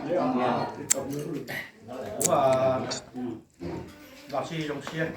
Kuv los sib zoo siab,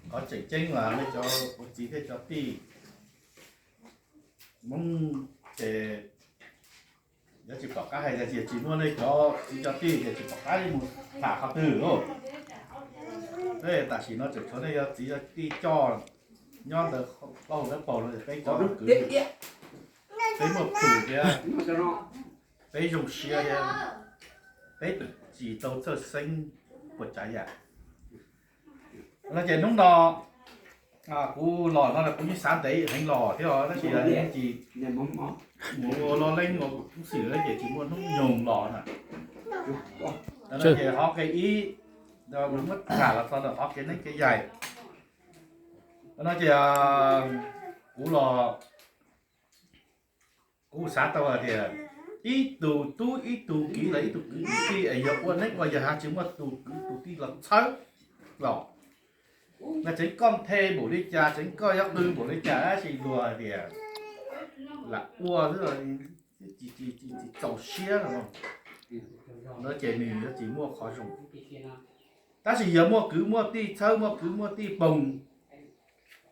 qhov tseem ceeb mas nej cov ua txiv thiab cov tij Hmoob ces yuav tsis pom qab hais tias tsis muaj nej cov txiv cov tij ces tsis pom qab mus tham qhov twg lauj. Tam sim no tseem tshuav nej cov txiv cov tij coj nyob ntawd, plaub hau dawb paug no, peb cov kwv, peb muaj plhus thiab, peb zoo siab thiab, peb tsis tau txhawj xeeb puas tsav yam. No ces hnub no kuv los no kuv yeej xav ntev heev los thiab os, tab sis yeej tsis mus ua lo leej ua xwm ces tsis muaj hnub nyoog los na. No ces qhov qe ib, muab tham los txog ntawm qhov kev neeb kev yaig no ces kuv los kuv xav tau hais tias ib tug tub ib tug kiv los ib tug kwv tij es yog ua neeb ua yaig ho tsis muaj tus kwv tus tij los txhawb los, no tseev koj nthe npaum li cas, tseev koj yuav qw npaum li cas tab sis luag hais tias lam ua xwb, tsis txaus siab no ces nws yuav tsis muaj qhov zoo. Tab sis yog muaj kwv muaj tij txhawb, muaj kwv muaj tij poog,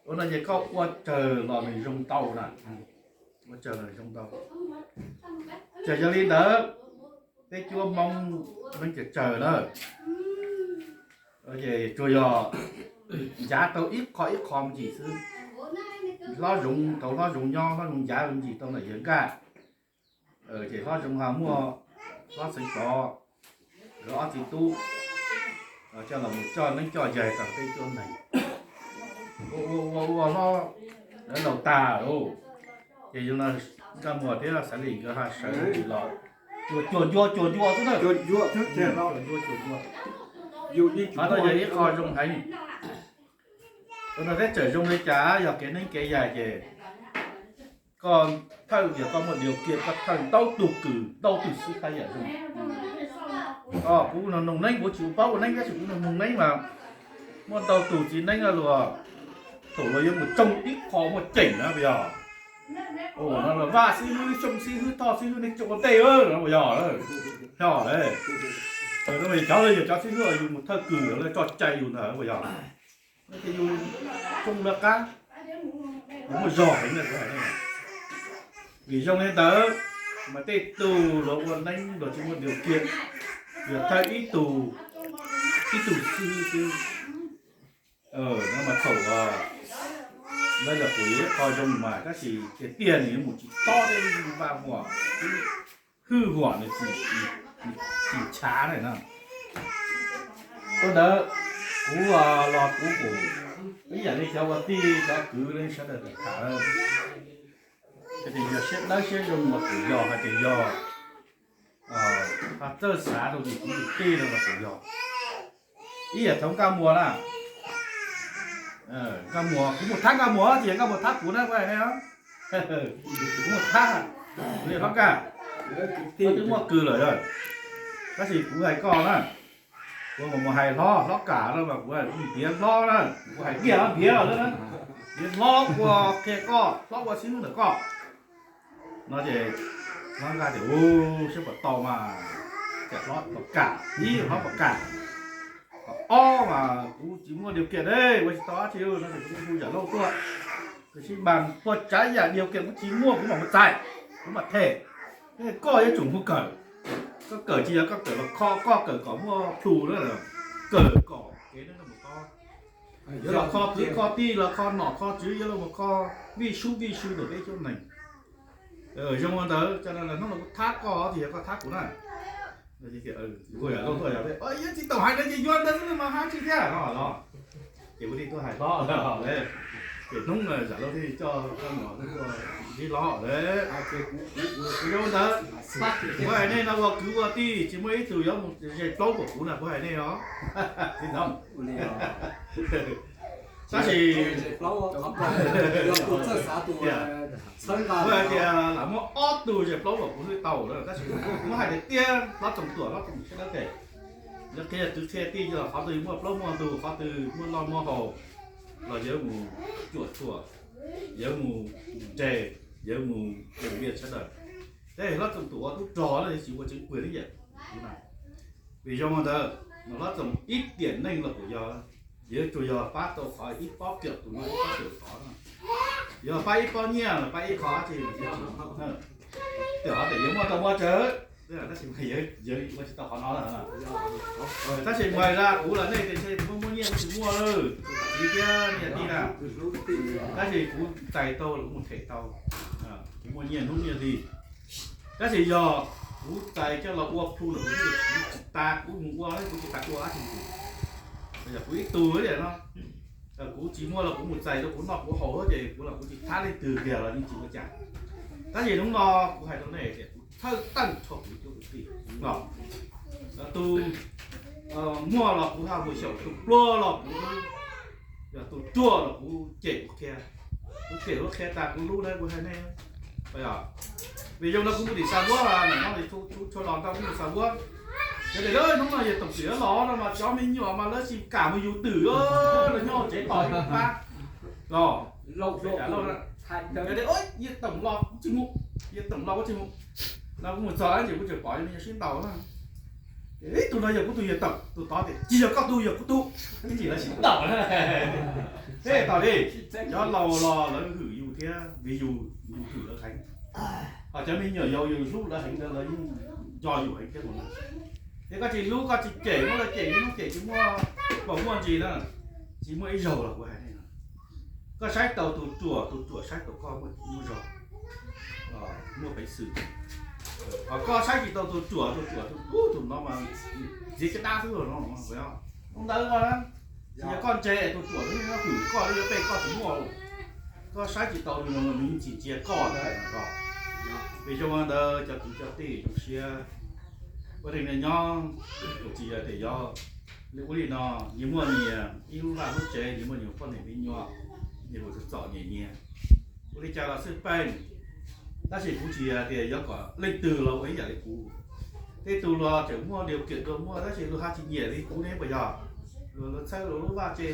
ua no ces koj ua tsawg los nws zoo ntau na, ua tsawg los nws zoo ntau. Ces yog li ntawd, peb cuab Hmoob neeb tsawg tsawg na, ces tsuas yog ncav tau ib qho ib qho me ntsis xwb. Hlob Zoov, thaum Hlob Zoov nyob, Hlob Zoov ncav me ntsis tau ntawm Yawg Nkaj, ces Hlob Zoov ho muaj Hlob Xeev Tov, lawv ob txiv tub coj los mus coj neeb coj yaig rau peb cuab neeg. Ua ua ua ua hlob lawv laus tag lauj, ces yog no Nkaj Muas thiab Xaiv Lis nkawd ho sawv ntsis los cuag cuag ncua cuag ncua xwb na, cuag ncua cuag ncua. Qhov no yog ib qho zoo heev. Ua no thiab txawm zoo li cas yog kev neeb kev yaig ces koj thawj yog koj muaj điều kiện koj thawj ntau tus kws ntau tus xwb thiaj yam zoo. Kuv noog neeb kuv tsis paub ua neeb tab sis kuv noog neeb mas muaj ntau tus txiv neeb luag thaum luag yuav mus tsoo ib qho muaj ceem na puas yog? No vaj xib hwb, xyooj xib hwb, thoj xib hwb, neeg tsoo ua ntej na puas yog? Yog lawm. Cov yog cov xib hwb yus mus thawj kws lawv tso cai yus ntag puas yog? Ces yus tsoo lawv qab, yus muaj zog heev na. Vim zoo li ntawd mas tej tug luag ua neeb luag tsis muaj điều kiện, yog thawj ib tug, ib tug xib hwb xwb. No mas thaum no yog kuv yog ib qho zoo mas tab sis tiag tiag nws yuav mus tsis tob tej lub npaj huam, hwj huam nws tsis nchav na. Ua ntawd kuv los kuv pum ib yam li cov ua tij cov kwv li sawv daws tham, hais tias yog siab dawb siab zoo los kuj yog, hais tias yog txawj xav rau tus kwv tus tij no los kuj yog. Ib yam thaum Nkaj Muas na, Nkaj Muas, kuv mus thab Nkaj Muas ces Nkaj Muas thab kuv na, kuv hais nej, kuv mus thab li hlob Nkaj, twb muaj kws lawm, tab sis kuv hais koj na, kuv mus hais hlob, hlob Kam no mas kuv ntiav hlob na, kuv hais kiag hlob ntiav lawm na, ntiav hlob ua qhia koj, hlob ua xib hwb ntawm koj no ces hlob Nkaj tias, u, siab puas tau mas, cas hlob puas kam, ib hlob puas kam, ob mas kuv tsis muaj điều kiện ne, ua tsis tau dab tsi no ces kuv hu Yam Lauj tuaj, tiam sis mas puas tsav yam điều kiện kuv tsis muaj kuv mam mus txais, kuv mam them. Koj yuav tsum hu kawm, koj kawm tsis yog koj kawm los kho, koj kawm kom muaj plhus na, kawm kom kev neeb mus tob. Yuav los kho kwv kho tij los kho nom kho tswv, yuav los mus kho vij sub vij sw ntawm peb cuab neeg. Zoo ua ntawd, hnub no kuv thab koj tias yog koj thab kuv na. Kuv yog tsis tau hais no ces yuav ntawd xwb mas hab tsis thiab no los. Ces kuv thiaj tuaj hais hlob lawm, ces hnub no Yam Lauj thiaj coj koj mus ua ib hlob lawm. Zoo ua ntawd, kuv hais nej no ua kwv ua tij tsis muaj ib tug yuav mus ze plaub npaum kuv na, kuv hais nej os. Tab sis kuv hais tias lam muaj ob tug ze plaub npaum kuv twb tau lawm, tab sis kuv hais tias tiag, hlob Txoov Tuam, hlob Txoov Tuam siab dawb phem, yog qhia kwv qhia tij los qhov twg muaj plaub muaj ntug, qhov twg muaj noj muaj haus los yawg mus cuam tshuam, yawg mus nres, yawg mus ua viaj sawv daws. Tab sis Hlob Txoos tus ua tub rog na tsis ua tsev kuag li yam kuv na. Vim zoo ntawd, Hlob Txoos ib tiam neej los kuj yog, yeej tsuas yog pab tau qhov ib pob kiam tus no ib pob kiam tod no, yog pab ib pob nyiaj los pab ib qho dab tsi los tsis tsim nyog. Tej qhov tias yuav muaj tau muaj tsawg, tab sis mas yawg ua tsis tau qhov no. Tab sis mas kuv los nej tias ntshe kuv muaj muaj nyiaj kuv tsis muaj lawm, txiv thiab niam tij na. Tab sis kuv txais tau los kuv mus them tau, kuv muaj nyiaj hnub nyiaj hli. Tab sis yog kuv txais coj los ua plhu lawm kuv tsis tas kuv mus ua, kuv tsis tas ua dab tsi li. Yog kuv ib tug li no, kuv tsis muaj los kuv mus txais rau kuv noj kuv haus xwb ces kuv los kuv tsis thab leej twg kiag los yeej tsis ua cas. Tab sis hnub no kuv hais rau nej tias kuv thawj teej rau kuv cov kwv tij, tus muaj los kuv haj mus xyaum, tus pluag los kuv hlub, yog tus ruam los kuv cem kuv qhia. Kuv cem kuv qhia tas kuv hlub na kuv hais nej. Vim zoo no kuv mus tim Xav Vuab, nim no tshua los ntau kuv mus Xav Vuab. Yog tias hnub no yawg Toom txwm los no mas cov me nyuam mas lawv tsis kam mus yug twm, lawv nyob tsev tos ib pab los. Yawg Toom los kuv tsis mus, yawg Toom los kuv tsis mus. No kuv mus txog ces kuv tseem pom me nyuam sib ntaus na. Ib tug no yog kuv tus yawg Toom, tus tod tias tsis yog koj tug, yog kuv tug. Ib chim lawv sib ntaus. Peb tas li, cov laus los lawv hwm yus thiab vim yus, yus hwm lawv heev. Ho cov me nyuam yaus yus hlub lawv heev ntawd lawv yeej nco yus heev thiab mus na. Yog koj tsis hlub koj tsis cem, muab lawv cem ib hnub ces tsis muaj, muaj ntsis na, tsis muaj ib zaug los kuv hais nej no. Koj saib tau tus ruam, tus ruam saib tau koj muaj zog, muaj peev xwm. Ho koj saib tsis tau tus ruam, tus ruam tus ub tus no mas txiav caj dab xwb no. Hnub ntawd no, yog koj ntse tus ruam no hwm koj yuav peb koj tsis muaj, koj saib tsis tau nws los nws yeej tsis ntsia koj ntag. Vim zoo ntawd cov kwv cov tij zoo siab, ua neej nyob, tsis yog tias yog li ub li no, nyias muaj nyias ib lub vaj lub tsev, nyias muaj nyias poj niam me nyuam, nyias mus txom nyem nyias, ua li cas los xwb peej. Tab sis kuv tsis hais tias yuav kom leej twg los ua ib yam li kuv. Tej tus los tseem muaj điều kiện dua muaj, tab sis luag haj tsis nyiam li kuv ne puas yog? Luag, luag txhawb luag lub vaj tse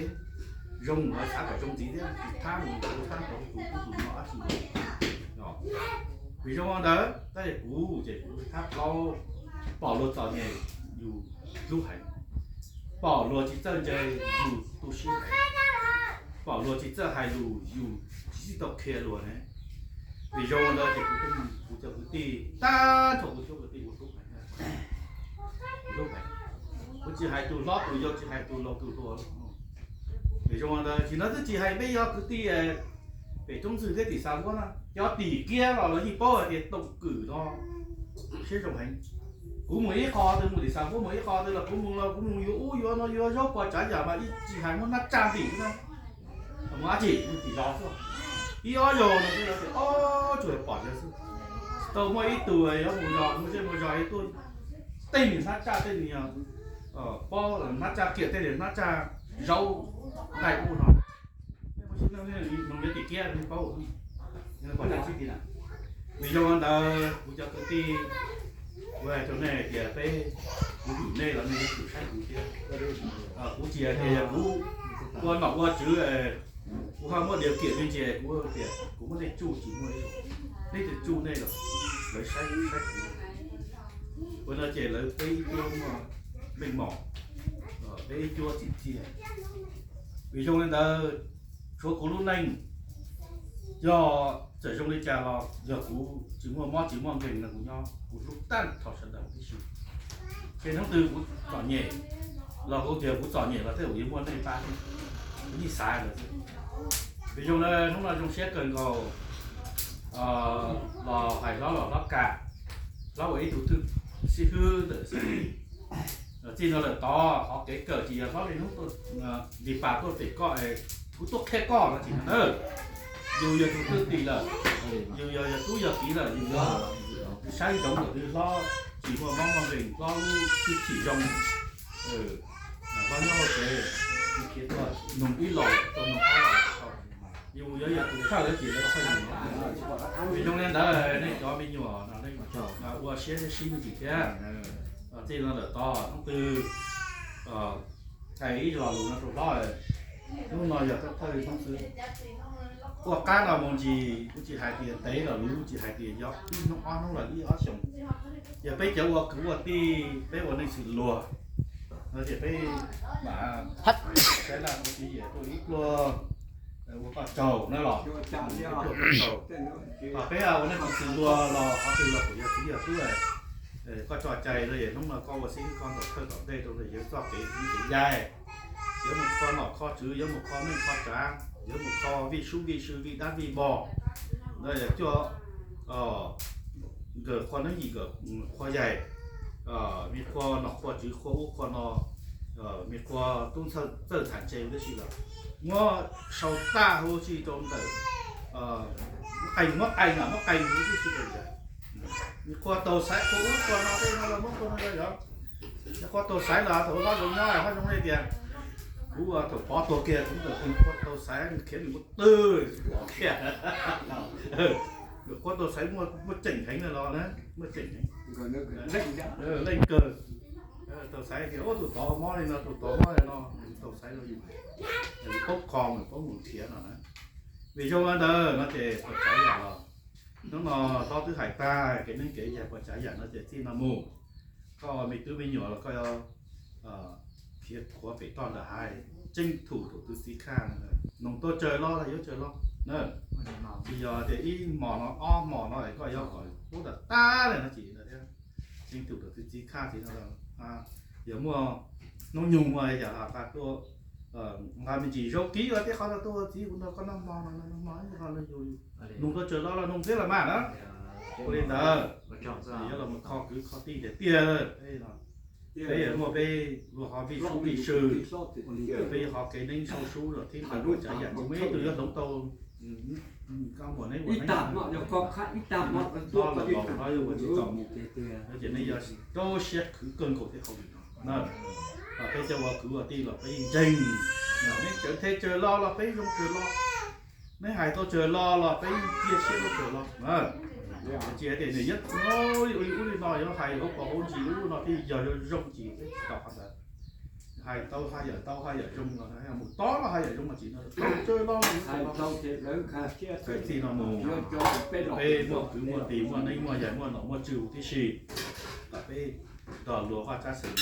zoo, luag xav kom zoo ntxiv thiab tsis thab mus rau tus ub tus no dab tsi. Vim zoo ntawd tab sis kuv ces kuv thab plaub, pom luag txom nyem yus hlub heev, pom luag tsis txawj ntse yus tu siab heev, pom luag tsis txawj hais lus yus tsis txawj tau qhia luag ne. Vim zoo ntawd ces kuv, kuv cov kwv tij tag nrho kuv cov kwv tij kuv hlub heev, hlub heev. Kuv tsis hais tus hlob tus yau, tsis hais tus laus tus hluas. Vim zoo ntawd tsis, no twb tsis hais peb cov kwv tij pem Roob Ntxwg thiab tim Xav Vuab na, cov tim kiab los lawv yeej paub hais tias Toom Kwm no siab zoo heev. Kuv mus ib qho twg, mus tim Xav Vuab mus ib qho twg los kuv mus los kuv mus yuav ub yuav no yuav zaub pua tsav yam mas ib tsis hais muab hnab tsaj ntim na. Mus dab tsi mus tim zos xwb, ib ob zaug no xwb lawv tias ob tsuas pom yawg xwb. Tau muaj ib tug yuav mus zos, mus zej mus zos tuaj, tej niag hnab tsaj tej niag pob hnab tsaj kiam tej niag hnab tsaj zaub nqaij ub no. Nws yuav tim kiab nws paub, nws pom dab tsi ti na. Vim zoo ntawd kuv cov kwv tij, kuv hais rau nej tias peb, kuv hwm nej los nej yuav tsum saib kuv thiab. Kuv tsis hais tias yog kuv ua nom ua tswv, kuv ho muaj điều kiện me ntsis kuv tias kuv muab nej tsuj tsis muaj ib zaug, nej tsuj nej los lawv saib, saib kuv. Ua no ces lawv peb ib cuab muaj meej mom, peb ib cuab tsim txiaj. Vim zoo li ntawd, tshuav kuv lub neej, yog txawm zoo li cas los yog kuv tsis muaj mob tsis muaj nkeeg no kuv nyob kuv hlub tag nrho sawv daws tib si. Ces hnub twg kuv txom nyem los kuv tias kuv txom nyem los tej zaum yuav muaj nej pab, kuv yeej xav lawm xwb. Vim zoo na hnub no zoo siab kawg nkaus los hais hlob los hlob Kam, hlob ua ib tug thwj xib hwb ntawm xib hwb. Txij no lawm tod qhov kev kawm tsis yog hlob li hnub tuaj nqis pas tuaj pem koj es kuv tuaj qhia koj no tsis yog na. Yus yog tus thwj tim lawm, yus yog yog tub yog kiv lawm, yus yog saib ntsoov kom twb hlob tsis muaj mob muaj nkeeg, hlob lub hwj chim zoo, hlob nyob hauv tsev, khiav tuaj noog ib los tuaj noog ob los, yus yuav yog tus thawj ces lawv thawj yus. Vim zoo li ntawd nej cov me nyuam no nej ua siab sib me ntsis thiab. Txij no lawm tod hnub twg hais ib lo lus no rau hlob, hnub no yog thawj hnub xwb, Ua qab no mus ntsis kuv tsis hais tias ntev los luv, tsis hais tias yog ib hnub ob hnub los ib ob xyoos, yog peb cov ua kwv ua tij peb ua neej xws luag no ces peb mam saib laj ua txiv yam tuaj ib pluag ua koj tsaug na los, ib pluag koj tsaug. Ho peb ua neej xws luag los qhov twg los kuj yog txiv yog tub, koj tso cai rau, hnub no koj ua xib hwb koj ntaus thawj tom ntej rau yawg txoj kev kev yaig, yuav mus kho nom kho tswv, yuav mus kho neej kho tsav, yuav mus kho vij sub vij sw vij dab vij npo, no yog cuaj, nkawd qhua neeb yim nkawd qhua yaig, me qhua nom qhua tswv qhua ub qhua no, me qhua tub txawj txham ntse huv tib si los muab sau taj huv si rau ntawm, muab qee, muab qee no, muab qee huv tib si rau ntawd. Me qhua taug xaiv qhua ub qhua no tej no los muab qhua no rau yog, qhua taug xaiv los thaum ub Hlob Zoov nyob, Hlob Zoov hais tias kuv thaum pov tuag kiag kuv ntawm qhua taug xaiv khiav nws muab twg pov kiag. Qhua taug xaiv muaj tseem heev na los na, muaj tseem heev, leej kawg. Taug xaiv tias ub tus tod mob li no, tus tod mob li no, taug xaiv rau yus, yus paub kho mus paub mus nrhiav no na. Vim zoo li ntawd no ces puas tsav yam los hnub no Hlob twb hais tag kev neeb kev yaig puas tsav yam no ces txij no mus koj me tub me nyuam los koj yuav khiav qhuav pem toj ntawm hais, tseeb thum tus txiv Khaj, noog tuaj tsaws loj los yuav tsaws loj na. Tsis yog tias ib hmos no ob hmos no es koj yuav kom pub tag tag li no tsis thiab. Tseeb thum tus txiv Khaj txiv no, yog muaj hnub nyoog muaj yam has tas tuaj nqa me ntsis zaub kib los tej qhov no tuaj ua txiv kuv nrog koj noj hmo no, noj hmo no yus noog tuaj tsaws loj los noog thiab los mas na. Ua li ntawd yuav los mus kho kwv kho tij tiag tiag. Peb yuav muaj peb luag qhov vij sub vij sw, peb yuav qhov kev neeb sau sub los thiab qhov tsav yam tsis muaj ib tug yuav hloov tau. Koj muam neb ua neeb, ib tag hmo no koj khab ib tag hmo no los laus no yuav ua tsis tau mus, ces nej yuav rau siab khwv kawg nkaus thiab hauj lwm no. Peb cov ua kwv ua tij los peb yeej ntseeg, neb tsaws the tsaws lo los peb zoo tsaws lo, neb hais tau tsaws lo los peb yeej cia siab tau tsaws lo. Tsis hais tias nws yuav ua li ub li no yuav hais hauv paus hauv ntsis ub no thiaj yog zoo zoo tsis tau qhov ntawd. Hais tau haj yam tau haj yam zoo los mus tod los haj yam zoo mas tsis no tsaws lo, peb txij no mus peb muaj kwv muaj tij muaj neeb muaj yaig muaj nom muaj tswv huv tib si, kom peb nrog luag vaj tsab xeem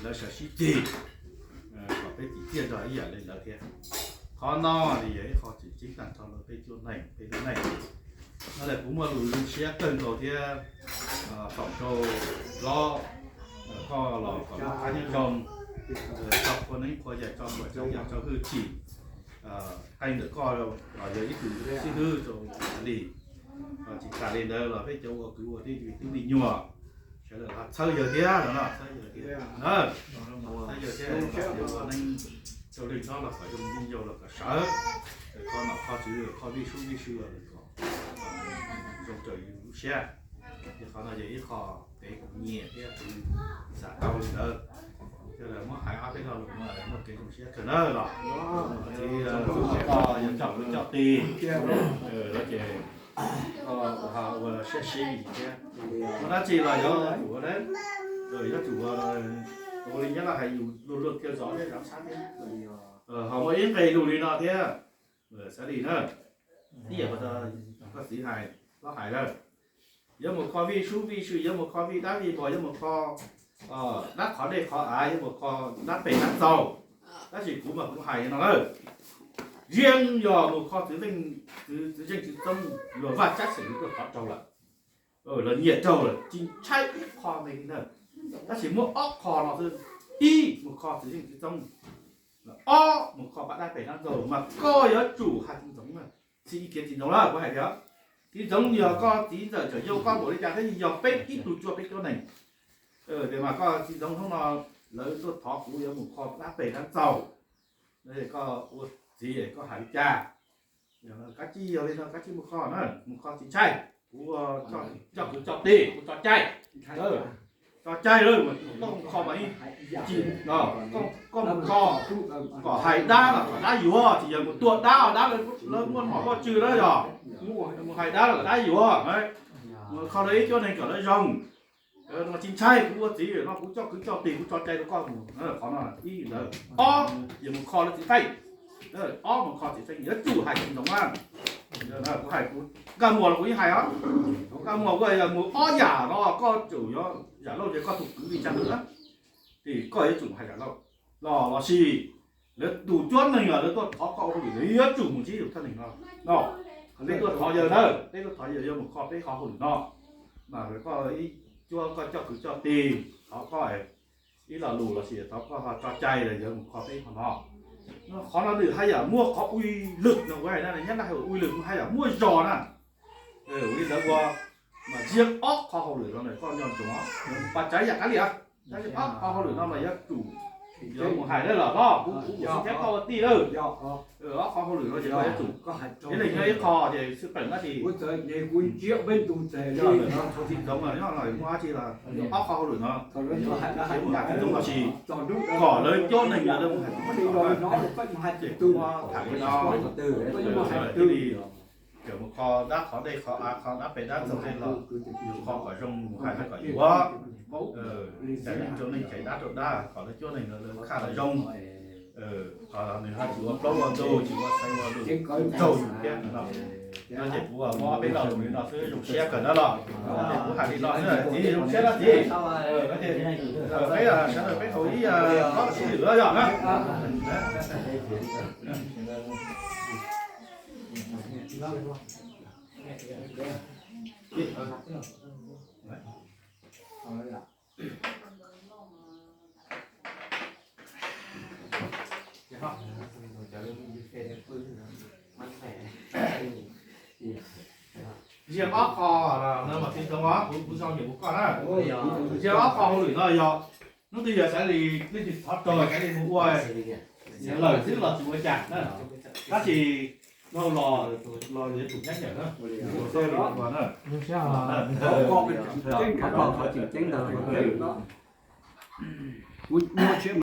lawv sawv sib ceg, kom peb tsim txiaj nrog ib yam li lawv thiab. Qhov no nws yog ib qho tseem ceeb tag nrho rau peb cuab neeg peb lub neej. No lawm kuv muaj lus zoo siab kawg nkaus thiab foom rau Hlob, koj los kom lub qab nyob zoo, tso qhua neeb qhua yaig tso kuam tso yam tso hwj chim, qee ntawm koj los yog ib tug xib hwb rau Xav Lis. Tsis tas li ntawd los peb cov ua kwv ua tij twb me nyuam, sawv daws los txhawb yawg thiab no, txhawb yawg thiab, txhawb yawg thiab, ua neeb rau lwm hlob los kom zoo, yeej yau los kom sawv, kho nom kho tswv kho vij sub vij sw los kom zoo raws yus lub siab. Ces qhov no yog ib qho kev kuv nyiam thiab kuv xav tau li ntawd. Ces lawv muab hais ob peb lo lus no muaj kev zoo siab kawg nawb los. Txiv, koj yog coj kwv coj tij, ces koj ua siab sib thiab, muaj dab tsi los yuav tsum ua, yuav tsum ua li nyob los hais yus luag luag thiaj zov thiab zov sab thiab. Ho muaj ib nqe lus li no thiab, Xav Lis na, ib yam koj txiv hais, Hlob hais lawm, yuav mus kho vij sub vij sw, yuav mus kho vij dab vij npo, yuav mus kho dab qhov dej qhov av, yuav mus kho dab pem dab txaug. Tab sis kuv mas kuv hais no lawm, yeej yog mus kho txiv zeej txiv txoob luag vaj tsab xeem tuaj thov raug lawm, los nyiam raug lawm, tsis ntshai ib qho me li ntawd. Tab sis muab ob qho no xwb, ib mus kho txiv zeej txiv txoob, ob mus kho pab dab pem dab txaug mas koj yuav tsum hais txiv ntxoov, txhij ib kiav txiv ntxoov lawm kuv hais tias, txiv ntxoov yog koj txiv ntxawm tseem yau koj npaum li cas thiab yog peb ib tug cuab peb cuab neeg, tias mas koj txiv ntxoov hnub no lawv tuaj thov kuv yuav mus kho dab pem dab txaug, koj ua txiv koj hais li cas? Kav tsij yog li no kav tsij mus kho na, mus kho tsis ntshai, kuv coj kwv coj tij kuv tso cai, tso cai lawm, koj mus kho mas ib, koj mus kho kom hais dab los kom dab yuav, tsis yog mus tua dab, dab lawv muaj nom muaj tswv lawm yog, mus hais dab los kom dab yuav, mus kho rau ib cuab neeg kom lawv zoo. Tsis ntshai, kuv ua txiv no kuv coj kwv coj tij kuv tso cai rau koj mus, qhov no ib ntawd. Ob, yog mus kho lawv txiv feej, Ob mus kho txiv tsev yuav tsum hais tsis ntsoov na. Kuv hais kuv nkauj muam los kuv yeej hais os. Nkauj muam kuj yog mus ob yam no koj tsum yuav yam lauj ces koj tus kwv li cas ntawd na, ces koj yuav tsum hais yam lauj. Los los sis lawv tus cuab neeg los lawv tuaj thov koj ua hauj lwm, lawv yuav tsum mus ntsib tus cuab neeg no. No, peb tuaj thov yawg na, peb tuaj thov yawg, yawg mus kho peb qhov hauj lwm no. Mas koj ib cuab koj coj kwv coj tij, thov koj ib lo lus los sis thov koj tso cai los yawg mus kho peb qhov no. Qhov no nws haj yam muaj qhov ua lwm no, kuv hais na, nyob Nplog hais ua lwm, haj yam muaj zog na. Ua li ntawd ua mas ziag ob qho hauj lwm no koj nco ntsoov, pas tsav yam qab li, ziag ob qho hauj lwm no mas yuav tsum, yuav mus hais lawm los, kuv kuv kuv xub theb koj ua tij lawm. Ob qho hauj lwm no ces koj yuav tsum, ib leeg nyob ib qho ces xwb peem na, ces tsis txoov los nyob los muaj dab tsi los ob qho hauj lwm no, mus hais tsis txoov los sis kom lawv cuab neeg los lawv mus hais tsis txoov, ces kuv tham li no, thiaj li mus kho dab qhov dej qhov av qho dab pem dab txog dej los, mus kho kom zoo mus hais kom yuav, caiv neeg rau neeg caiv dab rau dab kom lawv cuab neeg los lawv khaj los zoo. Qhov nws ho tsis ua plaub ua ntug tsis ua xaiv ua lus, raug yus thiab no. No ces kuv muab ob peb lo lus li no xwb, zoo siab kawg na los. Ces kuv hais li no xwb, txiv zoo siab na txiv. Peb sawv daws peb haus ib kob sib lwm yog na. Ziag ob qho no mas tsis txoov os, kuv kuv sau nyuam kuv koj na. Ziag ob qho hauj lwm no yog hnub twg yog xaiv li leej twg thov raug xaiv li mus ua lawm xwb los tsis ua cas na. Tab sis dhau los los yuav tsum nyab nyam na. Ua na. Muaj tshiab